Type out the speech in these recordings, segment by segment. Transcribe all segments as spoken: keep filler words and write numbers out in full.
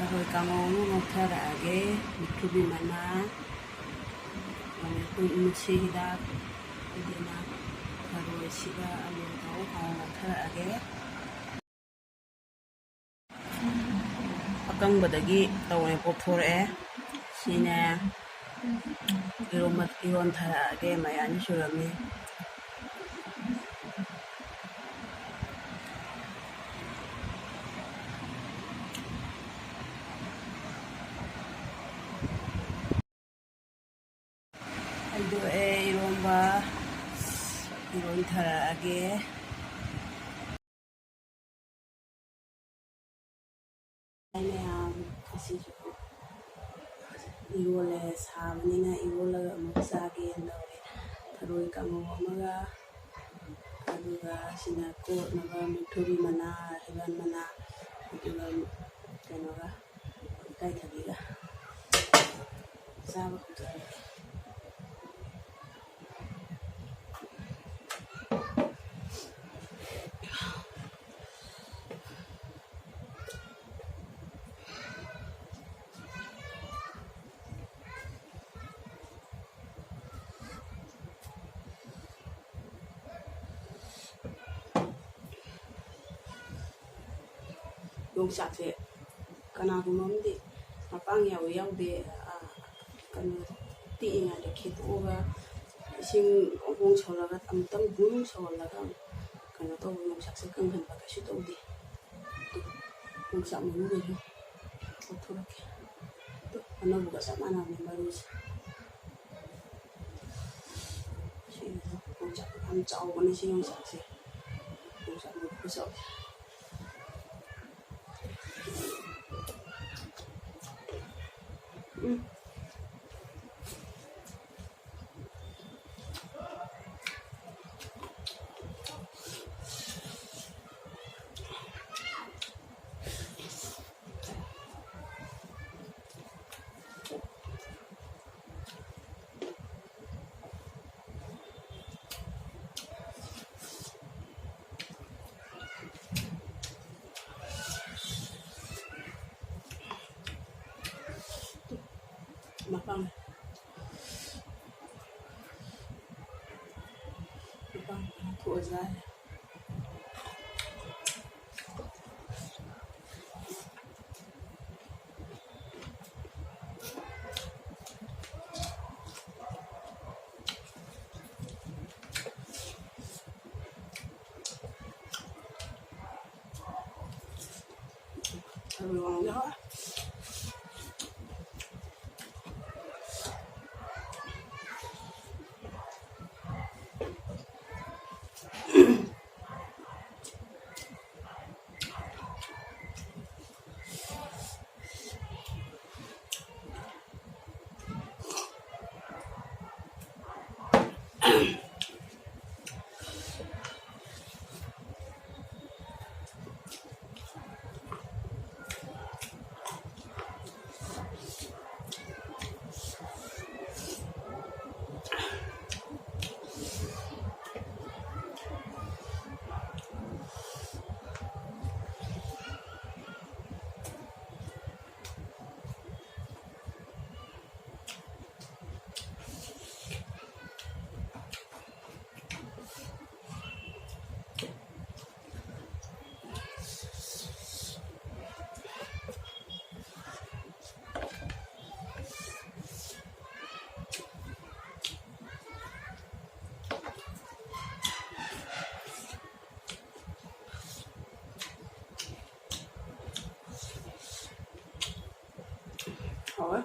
ꯊꯔꯣꯏ ꯀꯥꯡꯉꯧ ꯑꯃ ꯉꯧꯊꯔꯛꯑꯒꯦ꯫ ꯃꯤꯊꯨꯕꯤ ꯃꯅꯥ, ꯑꯗꯩ ꯑꯩꯈꯣꯏ ꯏꯃꯨꯠꯁꯤ ꯍꯤꯗꯥꯛ, ꯑꯗꯨꯅ ꯊꯔꯣꯏꯁꯤꯒ ꯑꯂꯨꯒ ꯇꯧꯔꯒ ꯍꯥꯟꯅ ꯉꯧꯊꯔꯛꯑꯒꯦ꯫ ꯑꯀꯪꯕꯗꯒꯤ ꯇꯧꯔꯦ, ꯄꯣꯞꯊꯣꯔꯛꯑꯦ꯫ ꯁꯤꯅꯦ ꯏꯔꯣꯟꯕ, ꯏꯔꯣꯟꯊꯔꯛꯑꯒꯦ, ꯃꯌꯥꯝ ꯁꯨꯔꯝꯃꯤ꯫ ꯍꯩꯗꯣꯛꯑꯦ ꯏꯔꯣꯟꯕ, ꯏꯔꯣꯟꯊꯔꯛꯑꯒꯦ꯫ ꯃꯌꯥꯝ ꯑꯁꯤꯁꯨ ꯏꯔꯣꯜꯂꯦ, ꯁꯥꯕꯅꯤꯅ ꯏꯔꯣꯜꯂꯒ ꯑꯃꯨꯛ ꯆꯥꯒꯦꯅ ꯇꯧꯔꯦ꯫ ꯊꯔꯣꯏ ꯀꯥꯡꯉꯧ ꯑꯃꯒ, ꯑꯗꯨꯒ ꯁꯤꯅ ꯀꯣꯠꯅꯕ ꯃꯨꯛꯊ꯭ꯔꯨꯕꯤ ꯃꯅꯥ, ꯍꯩꯕꯥꯜ ꯃꯅꯥ, ꯑꯗꯨꯒ ꯀꯩꯅꯣꯒ, ꯏꯀꯥꯏꯊꯕꯤꯒ꯫ ꯆꯥꯕ ꯍꯧꯗꯣꯔꯦ꯫ ꯌꯣꯡꯆꯥꯛꯁꯦ ꯀꯅꯥꯒꯨꯝꯕ ꯑꯃꯗꯤ ꯃꯄꯥꯡ ꯌꯥꯎꯏ ꯌꯥꯎꯗꯦ, ꯑ, ꯀꯩꯅꯣ, ꯄꯤꯛꯏꯉꯩꯗ ꯈꯦꯠꯇꯣꯛꯑꯒ ꯏꯁꯤꯡ ꯕ꯭ꯔꯣꯡ ꯕ꯭ꯔꯣꯡ ꯁꯧꯍꯜꯂꯒ ꯑꯃꯨꯛꯇꯪ ꯕ꯭ꯔꯨꯡ ꯁꯧꯍꯜꯂꯒ ꯀꯩꯅꯣ ꯇꯧꯕ ꯌꯣꯡꯆꯥꯛꯁꯦ ꯀꯪꯍꯟꯕ ꯀꯩꯁꯨ ꯇꯧꯗꯦ꯫ ꯌꯣꯡꯆꯥꯛ ꯃꯔꯨꯒꯩꯁꯨ ꯂꯧꯊꯣꯔꯛꯀꯦ꯫ ꯑꯗꯣ ꯑꯅꯧꯕꯒ ꯆꯞ ꯃꯥꯟꯅꯕꯅꯦ ꯃꯔꯨꯁꯦ꯫ ꯁꯤ ꯌꯣꯡꯆꯥꯛ ꯌꯥꯝ ꯆꯥꯎꯕꯅꯦ ꯁꯤ ꯌꯣꯡꯆꯥꯛꯁꯦ꯫ ꯌꯣꯡꯆꯥꯛ ꯃꯔꯨ ꯈꯨꯆꯥꯎꯁꯦ꯫ ꯎꯝ꯫ ꯃꯄꯥꯡ ꯃꯄꯥꯡ ꯊꯣꯛꯑꯖꯥꯠꯅꯤ꯫ ꯍꯥꯎꯋꯦ꯫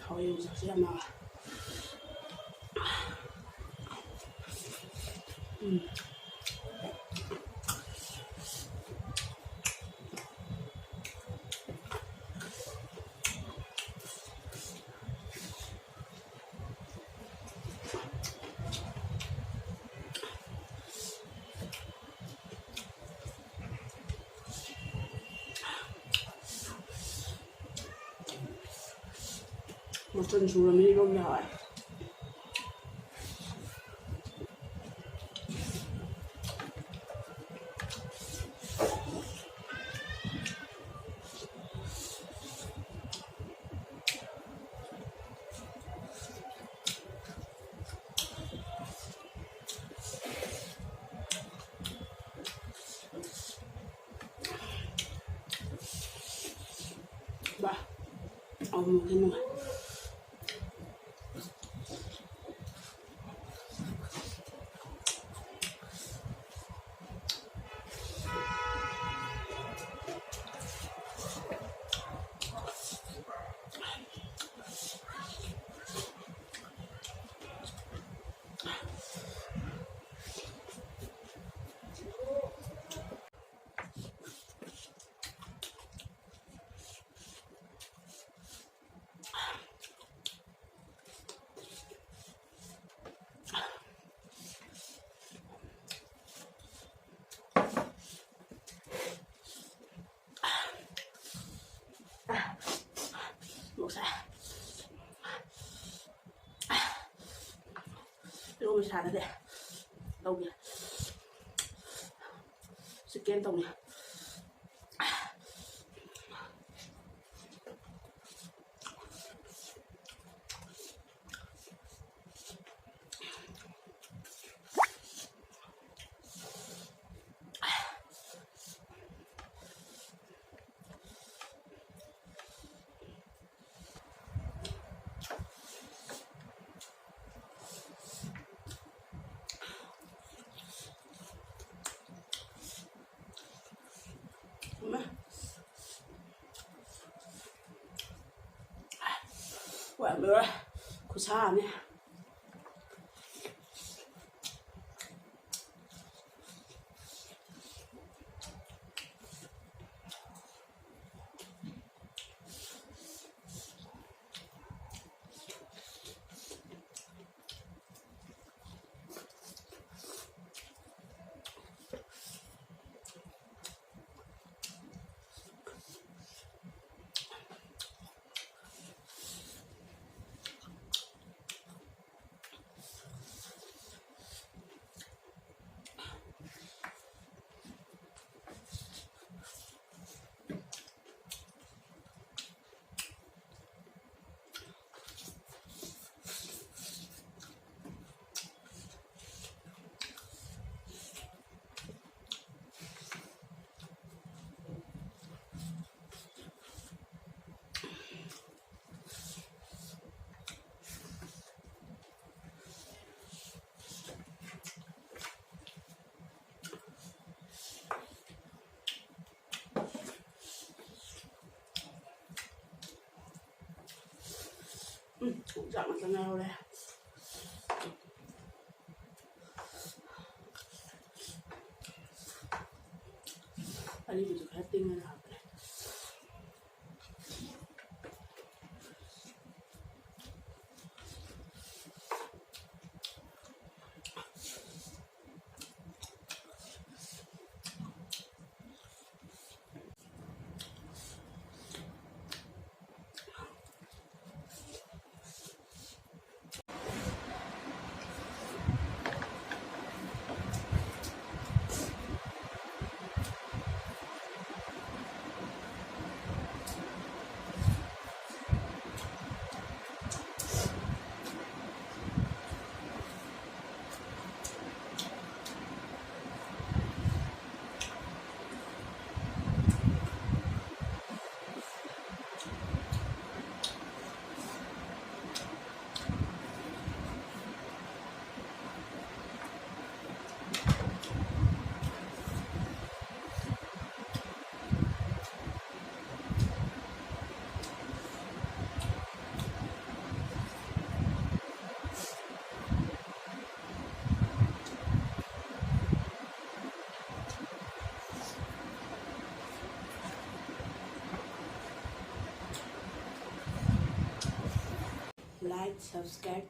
ꯊꯥꯎ ꯌꯣꯡꯆꯥꯛꯁꯦ ꯌꯥꯝ ꯍꯥꯎꯋꯦ꯫ ꯎꯝ꯫ ꯃꯆꯜ ꯁꯨꯔꯕꯅꯤꯅ ꯏꯔꯣꯝꯕ ꯍꯥꯎꯋꯦ꯫ ꯕꯥ, ꯑꯃꯨꯛꯀ ꯅꯨꯡꯉꯥꯏ꯫ ꯃꯣꯔꯣꯛ ꯁꯥꯏ꯫ ꯏꯔꯣꯟꯕ ꯁꯥꯗꯗꯤ ꯇꯧꯒꯦ꯫ ꯆꯤꯛꯀꯦꯟ ꯇꯧꯅꯤ꯫ ꯋꯥ ꯂꯣꯏꯔꯦ꯫ ꯈꯨꯠꯁꯥ ꯑꯃꯅꯤ꯫ ꯎꯝ, ꯌꯣꯡꯆꯥꯛ ꯉꯥꯛꯇ ꯉꯥꯏꯍꯧꯔꯦ꯫ ꯑꯔꯤꯕꯗꯨ ꯈꯔ ꯇꯤꯡꯉꯒ ꯍꯥꯞꯄꯅꯦ꯫ Like, subscribe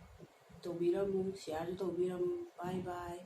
ꯇꯧꯕꯤꯔꯝꯃꯨ, shareꯁꯨ ꯇꯧꯕꯤꯔꯝꯃꯨ꯫ Bye bye꯫